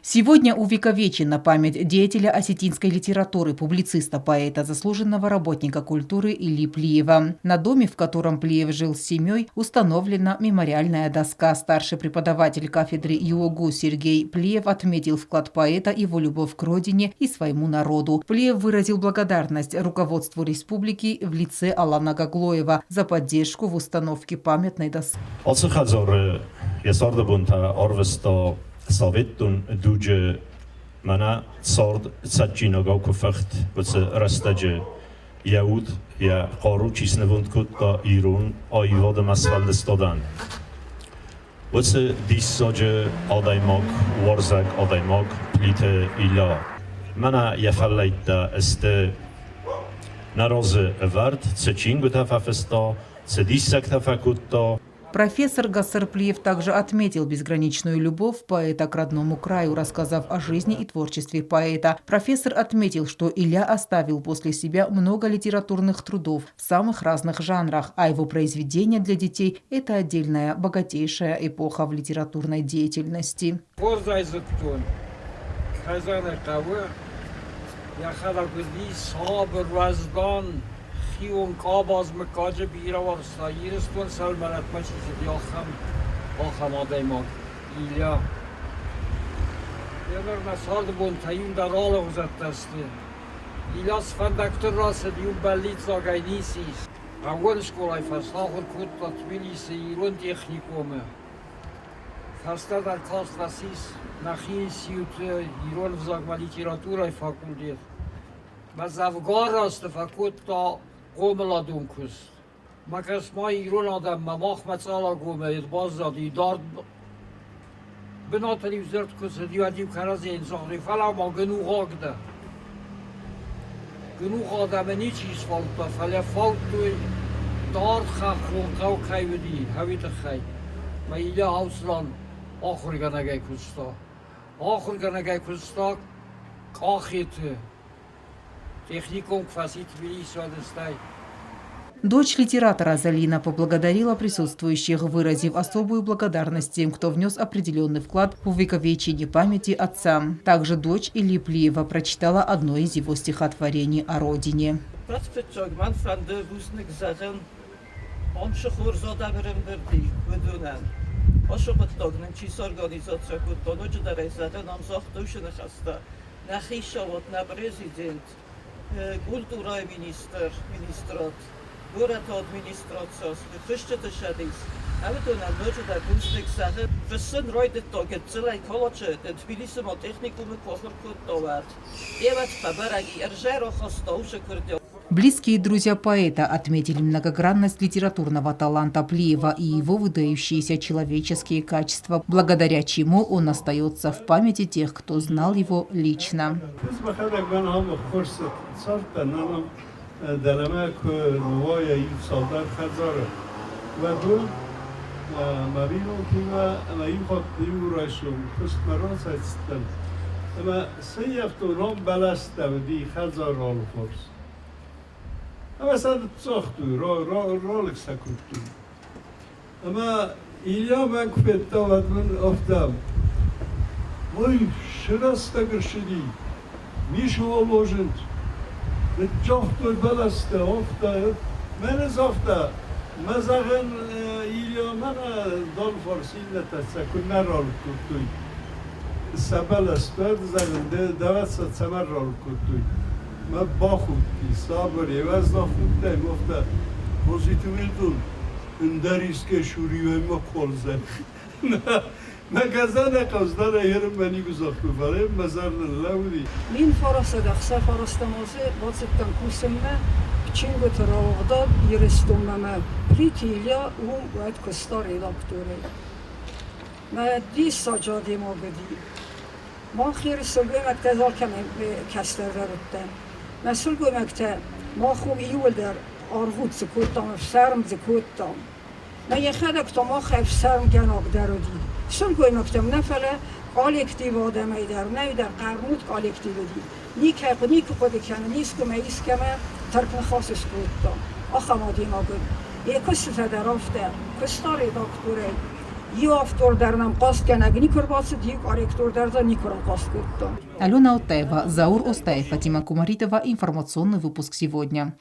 Сегодня увековечена память деятеля осетинской литературы, публициста, поэта, заслуженного работника культуры Ильи Плиева. На доме, в котором Плиев жил с семьей, установлена мемориальная доска. Старший преподаватель кафедры ЮОГУ Сергей Плиев отметил вклад поэта, его любовь к родине и своему народу. Плиев выразил благодарность руководству республики в лице Алана Гаглоева за поддержку в установке памятной доски. Ацы хӕдзары йӕ царды бонтӕ арвыста Советон дуджы мӕнӕ цард цӕджджинагау куы фыхт, уыцы рӕстӕджы йӕ уд, йӕ хъару чи снывонд кодта ирон аивад ӕмӕ сфӕлдыстадӕн, уыцы диссаджы адӕймаг, уарзӕг адӕймаг Плиты Илья. Мӕнӕ йӕ фӕллӕйттӕ сты нӕ разы ӕвӕрд, цы чингуытӕ фӕфыста, цы диссӕгтӕ фӕкодта. Профессор Гассарплиев также отметил безграничную любовь поэта к родному краю, рассказав о жизни и творчестве поэта. Профессор отметил, что Илья оставил после себя много литературных трудов в самых разных жанрах, а его произведения для детей – это отдельная, богатейшая эпоха в литературной деятельности. Хорзӕй зыдтон, кӕй зӕгъын ӕй хъӕуы, йӕхӕдӕг уыди сабыр, уӕздан, хион къабаз мыггаджы бирӕ уарзта Ирыстон сӕлмӕрӕтмӕ чи цыди, ахӕм адӕймаг Илья. Йе ныр мӕ царды бонтӕ иундӕр алыгъуызӕттӕ сты. Илья цы фӕндӕгтыл рацыд, иу бӕллиццагӕй ницы ис. Хъӕууон скъолайы фӕстӕ ахуыр кодта Тбилисы ирон техникумы. Фӕстӕдӕр каст фӕцис нӕхи институты ирон ӕвзагмӕ литературӕйы факультет. Мӕ дзӕвгар азты фӕкодта хъомыладон куыст. Мӕ кӕс-ма ирон адӕммӕ махмӕ Цъалагомӕй баззади дард бынатыл-иу дзырд куы цыди, уӕд-иу кӕрӕдзийӕн загътой, фӕлӕ ма гынугъаг дӕ. Гынугъ адӕмы ничи сфаудта, фӕлӕ фаудтой дард хӕххон хъӕу кӕй уыди, уый тыххӕй. Мӕ Илья Ауслан ахуыргӕнӕгӕй куыста. Ахуыргӕнӕгӕй куыста Къахеты. Техникум куы фӕци Тбилисы, уӕд стӕй. Дочь литератора Залина поблагодарила присутствующих, выразив особую благодарность тем, кто внес определенный вклад в увековечение памяти отца. Также дочь Ильи Плиева прочитала одно из его стихотворений о родине. Фыццаг мӕн фӕнды бузныг зӕгъын ам цы хорз адӕм ӕрӕмбырд и, уыдонӕн. Ацы хъуыддаг нын чи сорганизаци кодта, ноджыдӕр ӕй зӕгъын, ам загъта уыцы ныхӕстӕ. Нӕ хицауад, нӕ президент, культурӕйы министр, министрад, горӕты администраци, фысджыты цӕдис. Ӕвыдонӕн ноджыдӕр бузныг зӕгъын. Фыссын райдыдта гыццылӕй Калачы, Тбилисы ма техникумы куы ахуыр кодта, уӕд. Йе уӕд фӕбӕрӕг и, ӕрзӕр ахаста уыцы куырдиат. Близкие друзья поэта отметили многогранность литературного таланта Плиева и его выдающиеся человеческие качества, благодаря чему он остается в памяти тех, кто знал его лично. Дӕлӕмӕ куы ныууайа иу цалдӕр хӕдзары, уӕд уым мӕ бинонтимӕ ӕмӕ иу хатт иу райсом куыстмӕ рацӕйцыдтӕн ӕмӕ сӕййӕфтон, ам бӕлӕстӕ уыди хӕдзары алыфарс. Ӕмӕ сӕ ныццагътой, ралыг сӕ кодтой. Ӕмӕ Илья мӕн куы федта, уӕд мын афтӕ: Ой, цы рӕстӕг ӕрцыди, ницыуал ложынц. Ныццагътой бӕлӕстӕ, афтӕ. Мӕнӕ загъта, мӕ зӕгъын, Илья, мӕнӕ донфарс иннӕтӕ сӕ куыннӕ ралыг кодтой. Сӕ бӕлӕстӕ, зӕгъын, дӕуӕт сӕ цӕмӕн ралыг кодтой. Мӕ бахудти, сабыр, ӕвӕдза худтӕй, афтӕ позитивон ӕндӕр искӕй суриуӕй ма калдзӕн. Мӕ газӕнӕ хъӕздӕр ӕгӕр мӕ никуы загътой, фӕлӕ мӕ зӕрдыл лӕууыди. 1906 азы бацыдтӕн кусынмӕ чингуыты рауагъдад Ирыстонмӕ мӕ Плиты Илья уым уӕд куыста редакторӕй. Мӕ диссаджы адӕймаг уыди. Мах Иры сылгоймӕгтӕ алкӕмӕн кӕстӕрдӕр уыдтӕн. Мӕ сылгоймӕгтӕ мах уым иууылдӕр аргъуыд дзы кодтам, ӕфсӕрм дзы кодтам. Мӕ йӕхӕдӕг та мах ӕфсӕрмгӕнаг дӕр уыди. Сылгоймӕгтӕм нӕ, фӕлӕ коллектив адӕмӕй дӕр, нӕ дӕр хъӕрмуд коллектив уыди. Никӕй никуы хъуыды кӕнын, искуы искӕмӕ тӕрк ныхас скодта. Ахӕм адӕймаг уыд. Йӕ куыстытӕ дӕр афтӕ. Куыста редакторӕй. Иу автор дӕр нӕм хъастгӕнӕг никуы ӕрбацыд, иу корректор дӕр дзы никуы рахъаст кодта. Алена Оттаева, Заур Остаев, Фатима Кумаритова. Информационный выпуск сегодня.